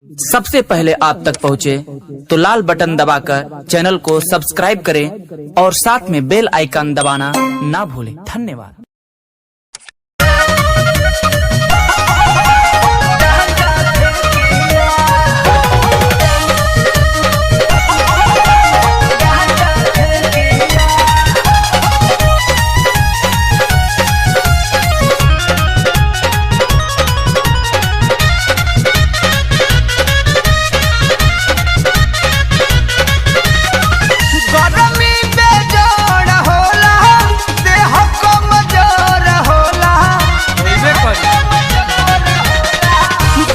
सबसे पहले आप तक पहुंचे, तो लाल बटन दबाकर चैनल को सब्सक्राइब करें और साथ में बेल आइकन दबाना ना भूलें। धन्यवाद। गरमी बेजोड़ होला, देह कमजोर होला।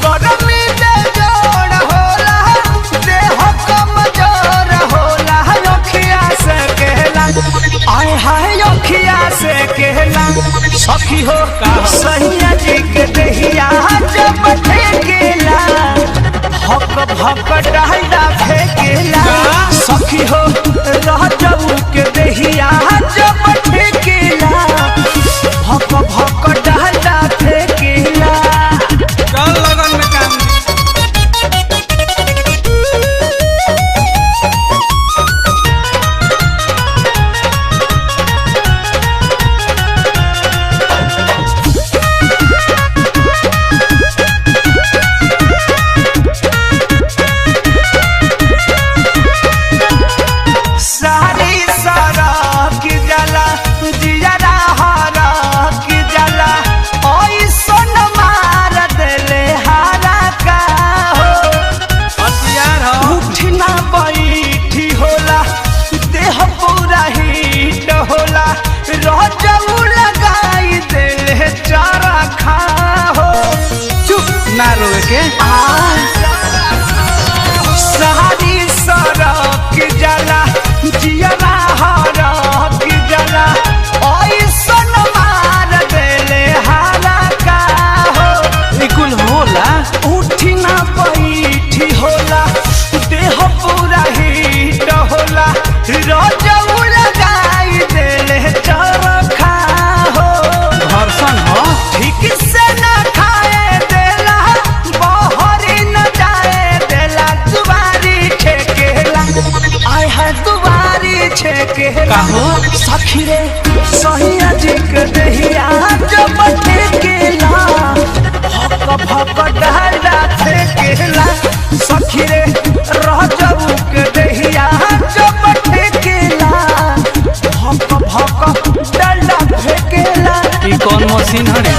गरमी बेजोड़ होला, देह कमजोर होला। अखिया से कहला, आय हाय, अखिया से कहला, सखी हो सैया जी के दहिया जब ठेकेला, भक भक डाला फेंकेला। सखी हो रह जाऊ के दहिया जब ठेकेला, भक भक डाला फेंकेला। चल लगन में काम। सारी सारा की जाला, जियरा हरा की जाला। ओई सोन मार देले हारा का हो। हथियार हो। उठना बैठी होला, देह पूरा हीट होला। रजऊ लगाई देले चारा खा हो। चुप ना रोए के। आ सारी सड़क जाला, जियरा हरक जाला। ऐसन मार देले हारा का हो। निकुल होला। उठी ना बैठी होला, देह पूरा हीट होला। रजऊ लगाई देले चरखा हो। घर्षण हो। ठीक से ना खाए देला, बहरी न जाए देला। दुबारी छेकेला, आय है दुबारी छेकेला। काहो? सखी रे सहिया जी के दहिया जब ठेकेला, भक भक डाला फेंकेला। सखी रे रह जाऊ के दहिया जब ठेकेला, भक भक डाला फेंकेला। ई कौन मशीन हरे?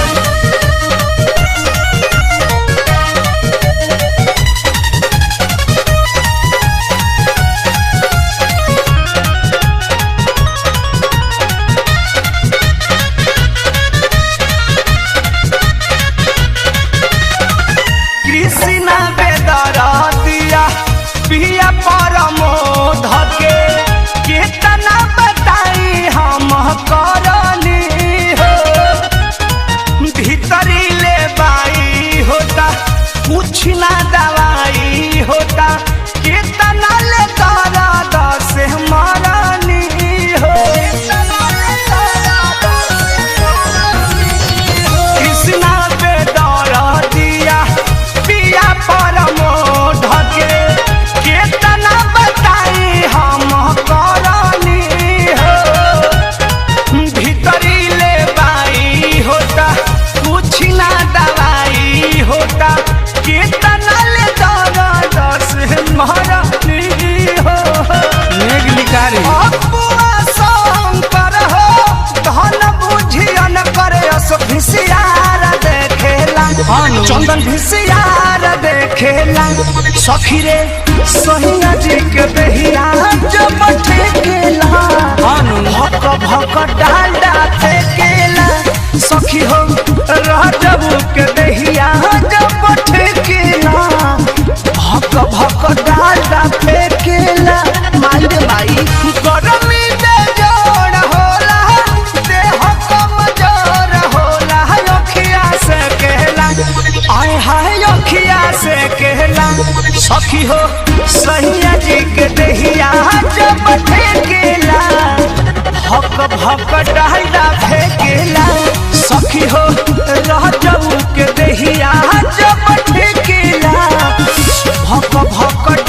कृष्णा बेदरतिया पिया परमोध के केतना बताई हम करनी हो। भीतरी ले बाई होता, कुछ ना दवाई होता। केतना ले दर्द से मरनी हो। कृष्णा बेदरतिया पिया परमोध के केतना बताई हम करनी हो। भीतरी ले बाई होता, कुछ ना दवाई होता। केतना ले दर्द से मरनी हो। मेघ लिकारी। अपुआ शंकर हो, धन बुझियन करे अस भिसियार देखेला। हाँ नु। चंदन भिसियार देखेला। सखी रे सहिया जी के दहिया जब ठेकेला, हाँ नु। भक भक डाला फेंकेला। सखी हो रह जाऊ के दहिया जब ठेकेला, भक भक डाला फेंकेला। माई रे माई, गरमी बेजोड़ होला, देह कमजोर होला। अखिया से कहला, आय हाय, अखिया से कहला, सखी हो सैया जी के दहिया जब ठेकेला, भक भक डाला फेंकेला। सखी हो रह जाऊ के दहिया जब ठेकेला, भक भक।